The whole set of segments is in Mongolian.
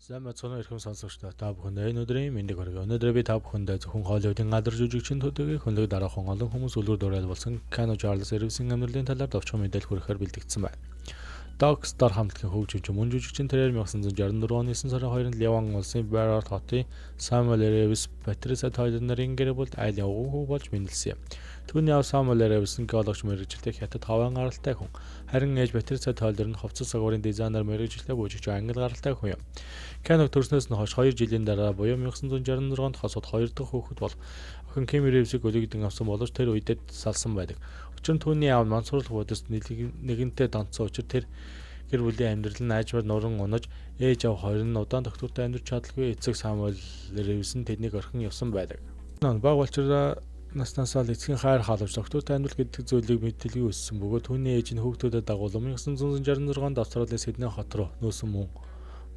Сайн байцгаана уу, эрхэм сонсогчдоо, та бүхэнд энэ өдрийн мэндийг хүргэе. Өнөөдөр би та бүхэндээ зөвхөн Холливуудын алдар жүжигчин төдийгүй хөндлөг дараахан олон хүмүүс үлгэр дуурайл болсон Кано Чарльз Ривзийн амьдралын талаар товчхон мэдээлэл хүргэхээр бэлтгэгдсэн байна. Dog Star хамтлагийн хөгжимчин мөн жүжигчин тэрээр 1964 оны 9 сарын 2-нд Ливан улсын Байрот хотын Samuel Reeves, Patricia Toiler нарын гэр бүлд айлын уган хүү болж мэндэлсэн юм. Түүний аав Samuel Reeves нь геологч мэргэжилтэй хятад хавайн гаралтай хүн. Харин ээж Patricia Toiler нь хувцас загварын дизайнер мэргэжилтэй бүжигч англи гаралтай хүн юм. Кеног төрснөөс нь хойш 2 жилийн дараа буюу 1966 онд хосууд хоёр дахь хүүхэд бол охин Ким Ривзийг өлегдөн авсан боловч тэр үедээ салсан байдаг. Учир нь түүний аав нь мансууруулах бодис нэгэнтээ донтсон учир тэр гэр бүлийн амьдрал нь аажмаар нуран унаж, ээж аав хоёр нь удаан тогтвортой амьдарч чадалгүй эцэг Самуэль Ривз нь тэднийг орхин явсан байдаг. Бага болчроо наснаасаа л эцгийн хайр халамж, тогтвортой амьдрал гэдэг зүйлийг мэдэлгүй өссөн бөгөөд түүний ээж нь хүүхдүүдэд дагуулan 1966 онд Австралийн Сидней хот руу нүүсэн мөн.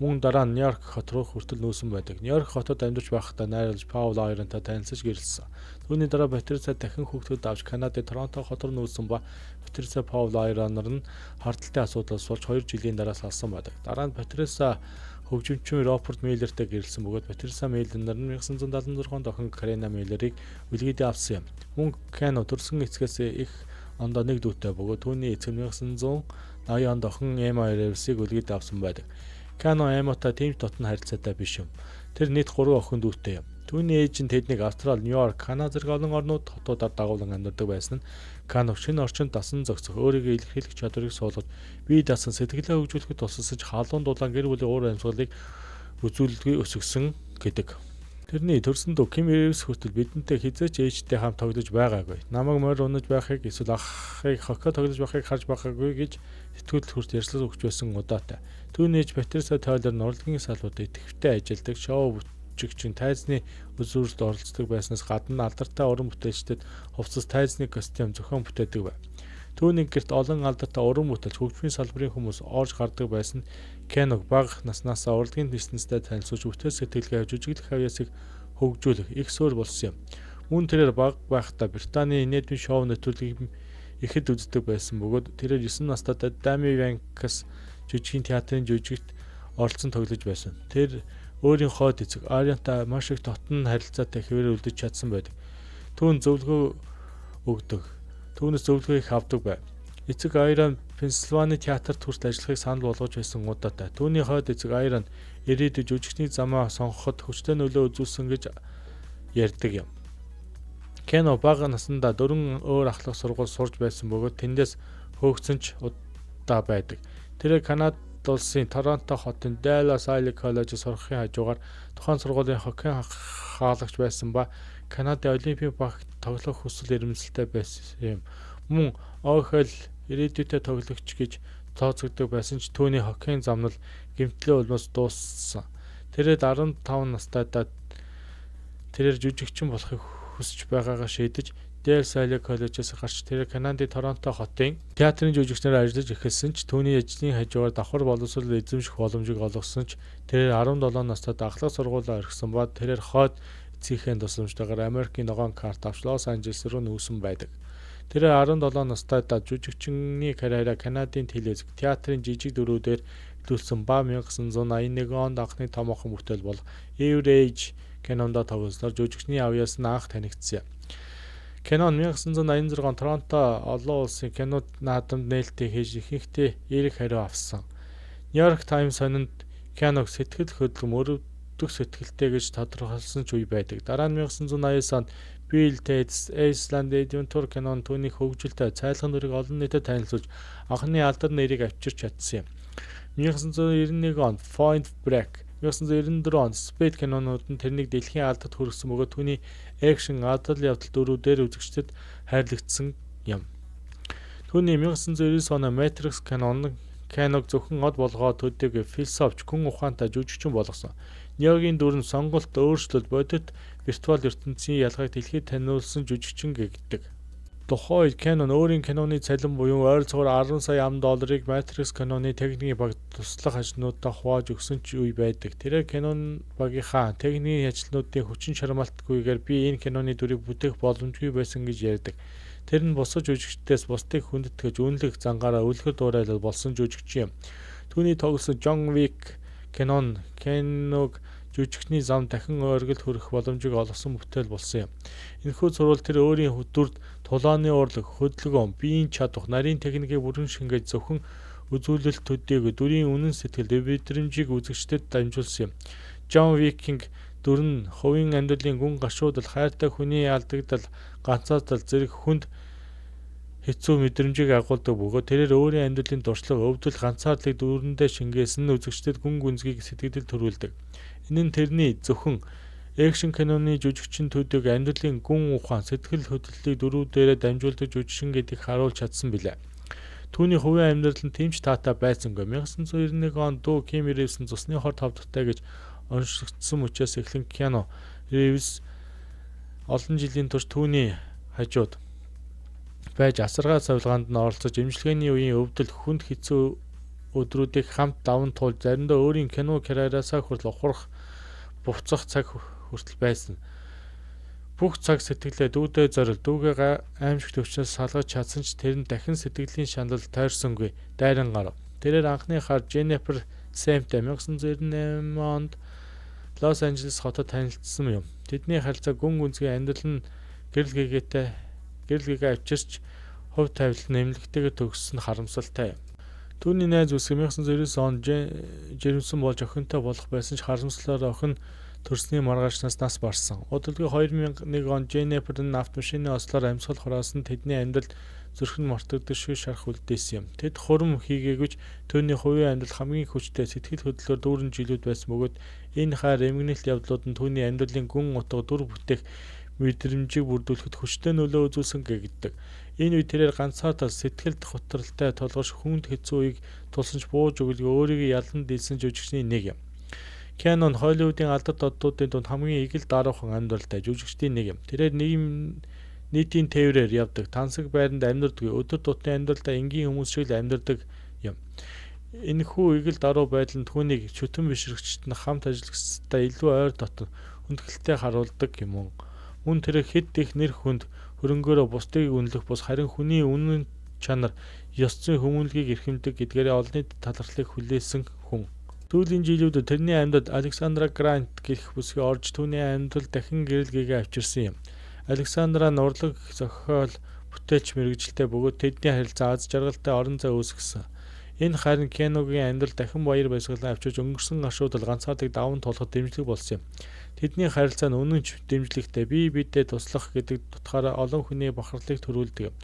Мөн дараа нь Нью-Йорк хот руу хүртэл нүүсэн байдаг. Нью-Йорк хотод амьдарч байхдаа найруулагч Паул Айронтой танилцаж гэрлэсэн. Түүний дараа Патриса дахин хүүхдүүд авч Канадын Торонто хот руу нүүсэн ба Патриса Паул Айронор нь хардталтай асуудлаас болж 2 жилийн дараа салсан байдаг. Дараа нь Патриса хөгжимчин Роберт Миллертэй гэрлэсэн бөгөөд Патриса Миллер нь 1976 онд охин Карина Миллерийг үлгийдээ авсан юм. Мөн Кано төрсөн эцгээс их ондоо нэг дүүтэй бөгөөд түүний эцэг 1980 онд охин Эмма Ревсийг үлгийдээ авсан байдаг. Кано Эмота тийм ч дотно харилцаатай биш юм. Тэр нийт 3 охин дүүтэй юм. Түүний ээж нь тэднийг Австрали, Нью-Йорк, Канада зэрэг олон орнууд хотуудаар дагуулan амьдардаг байсан нь Кано шинэ орчинд дасан зохицох, өөрийгөө илэрхийлэх чадварыг суулгаж, бие даасан сэтгэлээ хөгжүүлэхэд тусалсаж халуун дулаан гэр бүлийн уур амьсгалыг үзүүлэлгүй өсгөсөн гэдэг. Тэрний төрсөн дүү Ким Ривз хүртэл бидэнтэй хэзээ ч ээжтэй хамт тоглож байгаагүй. Намайг морь унаж байхыг эсвэл ахыг хоккей тоглож байхыг харж байгаагүй гэж сэтгүүлд хүрт ярьцлага өгч байсан удаатай. Түүний ээж Патриса Тойлер нь урлагийн салбарт идэвхтэй ажилладаг, шоу бүжигчин, тайзны үзүүрэлд оролцдог байснаас гадна алдартай уран бүтээлчдэд хувцас, тайзны костюм зохион бүтээдэг байв. Түүний гэрт олон алдартай уран бүтээлч, хөгжмийн салбарын хүмүүс орж гардаг байсан нь Кеног бага наснаасаа урлагийн бизнестэй танилцуулж бүтээл сэтгэлгээ жүжиглэх авьяасыг хөгжүүлэх их суурь болсон юм. Мөн тэрээр бага байхдаа Британийн инээдмийн шоу нэвтрүүлгийг ихэд үздэг байсан бөгөөд тэрээр 9 настайдаа Дами Ванкас жүжигийн театрын жүжигт оролцсон тоглож байсан. Тэр өөрийн хойд эцэг Ариантай маш их дотн харилцаатай хэвээр үлдэж чадсан байдаг. Түүн зөвлөгөө өгдөг. Түүнээс зөвлөгөө их авдаг байв. Эцэг Айрон Пенсильвани театрт хүртэл ажиллахыг санал болгож байсан удаатай. Түүний хойд эцэг Айрон ирээдүйд жүжигчний замаа сонгоход хүчтэй нөлөө үзүүлсэн гэж ярьдаг юм. Кено бага насндаа 4 өөр ахлах сургууль сурж байсан бөгөөд тэндээс хөөгдсөн ч удаа байдаг. Тэрээр Канада улсын Торонто хотын Dallas Ivy College сурахын хажуугаар тухайн сургуулийн хоккейн хаалагч байсан ба Канадын олимпийн багт тоглох хүсэл эрмэлзэлтэй байсан юм. Мөн OHL ирээдүйтэй тоглогч гэж тооцогддог байсан ч түүний хоккейн замнал гэмтлийн улмаас дууссан. Тэрээр 15 настайдаа тэрээр жүжигчин болохыг хүсэж байгаагаа шийдэж Dale Ivy коллежээс гарч тэрээр Канадын Торонто хотын театрын жүжигчнээр ажиллаж эхэлсэн ч түүний ажлын хажуугаар давхар боловсрол эзэмших боломжийг олгосон ч тэрээр 17 настайд ахлах сургуулиа орхисон ба тэрээр хойд эцгийнхээ тусламжтайгаар Америкийн ногоон карт авч Лос Анжелес руу нүүсэн байдаг. Тэрээр 17 настайдаа жүжигчний карьераа Канадын телевиз, театрын жижиг дүрүүдээр эхлүүлсэн ба 1981 онд анхны томоохон бүтээл болох Average кинонд тоглосноор жүжигчний авьяас нь анх танигдсан юм. Кино нь 1986 он Торонто олон улсын кино наадамд нээлттэй хийж ихэнхдээ эерэг хариу авсан. Нью-Йорк Таймс сонинд киног сэтгэл хөдлөм өрөвдөх сэтгэлтэй гэж тодорхойлсон ч үе байдаг. Дараа нь 1989 онд Bill Ted's Iceland Adventure кино нь түүний хөгжилтэй цайлган дүрийг олон нийтэд танилцуулж анхны алдар нэрийг авчирч чадсан юм. 1991 онд Point Break, 1994 онд Speed кинонууд нь тэрнийг дэлхийн алдарт хүргэсэн бөгөөд түүний экшн адал явдал дүрүүдээр үзэгчдэд хайрлагдсан юм. Түүний 1999 оны Matrix кино нь киног зөвхөн од болгоод төдийгүй философч, гүн ухаантай жүжигчин болгосон. Неогийн дүр нь сонголт, өөрчлөлт, бодит виртуал ертөнцийн ялгааг дэлхийд таниулсан жүжигчин гэгддэг. Тухайн үед Canon өөрийн киноны цалин буюу ойролцоогоор 10 сая ам долларыг Matrix киноны техникийн багт туслах ажилтнуудаа хувааж өгсөн ч үе байдаг. Тэрээр кинон багийнхаа техникийн ажилтнуудын хүчин чармаалтгүйгээр би энэ киноны дүрийг бүтээх боломжгүй байсан гэж ярьдаг. Тэр нь бусад жүжигчдээс бусдыг хүндэтгэж, үнэлэх зангаараа үлгэр дуурайлал болсон жүжигчин юм. Түүний тоглосон John Wick Кино нь Киануг жүжигчний зам дахин оргилд хүрэх боломжийг олгосон бүтээл болсон юм. Энэхүү цуврал тэр өөрийн дүрд тулааны урлаг, хөдөлгөөн, биеийн чадвар, нарийн техникийг бүрэн шингээж зөвхөн үзүүлэлт төдийгүй дүрийн үнэн сэтгэл, мэдрэмжийг үзэгчдэд дамжуулсан юм. Джон Уикийн дүр нь хувийн амьдралын гүн гашуудал, хайртай хүний алдагдал, ганцаардлал зэрэг хүнд хэцүү мэдрэмжийг агуулдаг бөгөөд тэрээр өөрийн амьдралын туршлага, өвдөл, ганцаардлыг дүрэндээ шингээсэн нь үзэгчдэд гүн гүнзгий сэтгэгдэл төрүүлдэг. Энэ нь тэрний зөвхөн экшн киноны жүжигчин төдийгүй амьдралын гүн ухаан, сэтгэл хөдлөлийг дүрүүдээрээ дамжуулдаг жүжигчин гэдгийг харуулж чадсан билээ. Түүний хувийн амьдрал нь тийм ч таатай байсангүй. 1991 онд дүү Ким Ривз нь цусны хор тавдахтай гэж оншигдсон мөчөөс эхлэн Киану Ривз олон жилийн турш түүний хажууд байж асаргаа савилгаанд нь оролцож эмчилгээний үеийн өвдөл, хүнд хэцүү өдрүүдийг хамт даван туулж заримдаа өөрийн кино карьераасаа хүртэл ухрах, буцах цаг хүртэл байсан. Бүх цаг сэтгэлээ дүүдээ зорил, дүүгээ аймшигт өвчнөөс салгаж чадсан ч тэр нь дахин сэтгэлийн шанал тойрсонгүй дайран гарав. Тэрээр анхны хар Дженнифер Сэмтэй 1998 онд Лос Анжелес хотод танилцсан юм. Тэдний харилцаа гүн гүнзгий, амьдрал нь гэрэл гэгээ авчирч хувь тавилан нэмлэгтэйгээр төгссөн нь харамсалтай юм. Түүний найз үсэг 1999 онд жирэмсэн болж охинтой болох байсан ч харамслалаар охин төрсний маргаашнаас нас барсан. Удалгүй 2001 онд Дженнифер нь автомашины ослоор амьсгал хураасан тэдний амьдралд зүрх нь мартагдашгүй шарх үлдээсэн юм. Тэд хурим хийгээгүй ч түүний хувийн амьдрал хамгийн хүчтэй сэтгэл хөдлөлөөр дүүрэн жилүүд байсан бөгөөд энэ хайр эмгэнэлт явдлууд нь түүний амьдралын гүн утга, дүр бүтээх мэдрэмжийг бүрдүүлэхэд хүчтэй нөлөө үзүүлсэн гэгддэг. Энэ үед тэрээр ганцаардал сэтгэлд хутралтай тулгарч хүнд хэцүү үеийг тулсан ч бууж өгөлгүй өөрийгөө ялан дийлсэн жүжигчний нэг юм. Киану нь Холливуудын алдарт оддуудын дунд хамгийн эгэл даруухан амьдралтай жүжигчдийн нэг юм. Тэрээр нийгэм нийтийн тээврээр явдаг, тансаг байранд амьдардаг, өдөр тутмын амьдралдаа энгийн хүмүүс шиг л амьдардаг юм. Энэхүү эгэл даруй байдал нь түүнийг шүтэн бишрэгчид нь хамт ажиллагчдаа илүү ойр дотно хүндэтгэлтэй харуулдаг юм. Мөн тэр хэд их нэр хүнд хөрөнгөөрөө бусдыг үнэлэх бус харин хүний үнэн чанар, ёс зүйн хүмүүнлэгийг эрхэмлэдэг гэдгээрээ олонний талархлыг хүлээсэн хүн. Сүүлийн жилүүдэд тэрний амьдралд Александра Грант гэх бүсгүй орж түүний амьдрал дахин гэрэл гэгээ авчирсан юм. Александра нь урлаг зохиол бүтээлч мэргэжилтэй бөгөөд тэдний харилцаа аз жаргалтай орон зай үүсгэсэн. Энэ харин Кианугийн амьдрал дахин баяр баясгалан авчирч өнгөрсөн гашуудал ганцаардлыг даван туулахад дэмжлэг болсон юм. Тэдний харилцаа нь үнэн ч дэмжлэгтэй, бие биедээ туслах гэдэг утгаараа олон хүний бахархлыг төрүүлдэг юм.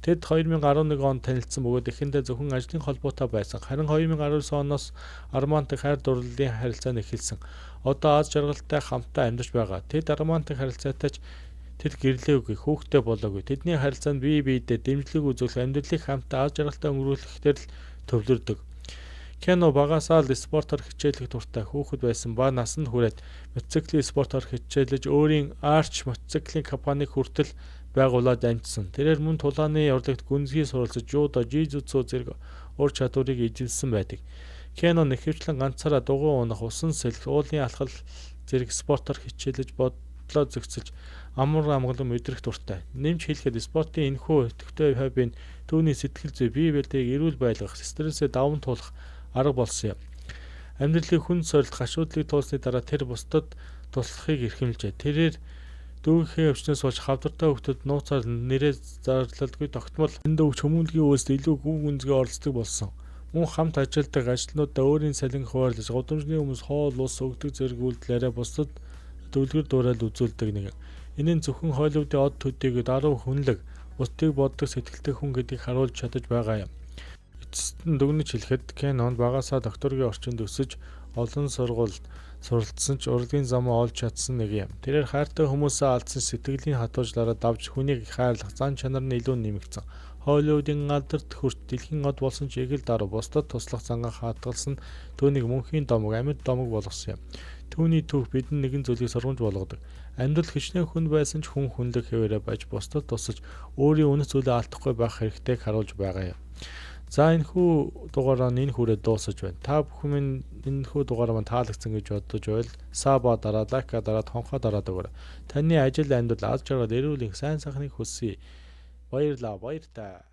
Тэд 2011 онд танилцсан бөгөөд эхэндээ зөвхөн ажлын холбоотой байсан. Харин 2019 оноос романтик хайр дурлалын харилцаа нь эхэлсэн. Одоо аз жаргалтай хамтдаа амьдарч байгаа. Тэд романтик харилцаатай ч тэр гэрлээгүй, хүүхэдтэй болоогүй. Тэдний харилцаа нь бие биедээ дэмжлэг үзүүлэх, амьдралыг хамтдаа аз жаргалтай өнгөрүүлэхээр л төвлөрдөг. Киану багасаа л спортоор хичээлэх дуртай хүүхэд байсан ба насанд хүрээд мотоциклийн спортоор хичээлж өөрийн Arch мотоциклийн компаниг хүртэл байгуулад амжсан. Тэрээр мөн тулааны урлагт гүнзгий суралцаж юдо, жи-жүтсу зэрэг ур чадварыг эзэмшсэн байдаг. Киану ихэвчлэн ганцаараа дугуй унах, усан сэлэх, уулын алхал зэрэг спортоор хичээлж бодлоо зохицолж амар амгалан мэдрэх дуртай. Нэмж хэлэхэд спортын энэхүү идэвхтэй хобби нь түүний сэтгэл зүй, бие биеийг эрүүл байлгах, стрессээ даван туулах арга болсон юм. Амьдралын хүнд сорилт, гашуудлыг туулсны дараа тэр бусдад туслахыг эрхэмлжээ. Тэрээр дүүгийнхээ өвчнөөс болж хавдартай хүүхдэд нууцаар нэрээ зарлалгүй тогтмол энд өвч хүмүүнлэгийн үйлсд илүү гүн гүнзгий оролцдог болсон. Мөн хамт ажилладаг ажилтнуудаа өөрийн цалин хуваарлаж, гудамжны хүмүүс хоол, ус өгдөг зэрэг үйлдэлээрээ бусдад дүлгэр дуурайл үзүүлдэг нэг. Энэ нь зөвхөн Холливуудын од төдийгүй даруй хүнлэг, бусдыг боддог сэтгэлтэй хүн гэдгийг харуулж чадаж байгаа юм. Эцэст нь дүгнэж хэлэхэд Киану багасаа докторийн орчинд өсөж олон сургуульд суралцсан ч урлагийн замаа олж чадсан нэг юм. Тэрээр хайртай хүмүүсээ алдсан сэтгэлийн хатуужлаараа давж хүнийг хайрлах зан чанар нь илүү нэмэгдсэн. Холливуудын алдарт хүрч дэлхийн од болсон ч эгэл даруй бусдад туслах зангаа хадгалсан түүнийг мөнхийн домог, амьд домог болгосон юм. Түүний түүх бидэнд нэгэн зүйлийг сургамж болгодог. Амьдрал хичнээн хүнд байсан ч хүн хүнлэг хэвээрээ байж бусдад тусалж өөрийн үнэт зүйлээ алдахгүй байх хэрэгтэйг харуулж байгаа юм. За энэхүү дугаараа энэ хүрээд дуусаж байна. Та бүхэн минь энэхүү дугаар маань таалагдсан гэж бодож байвал sub аа дараад, like аа дараад, хонхоо дараад өгөөрэй. Таны ажил амьдрал аз жаргал эрүүл энх сайн сайхныг хүсье. Баярлалаа, баяртай.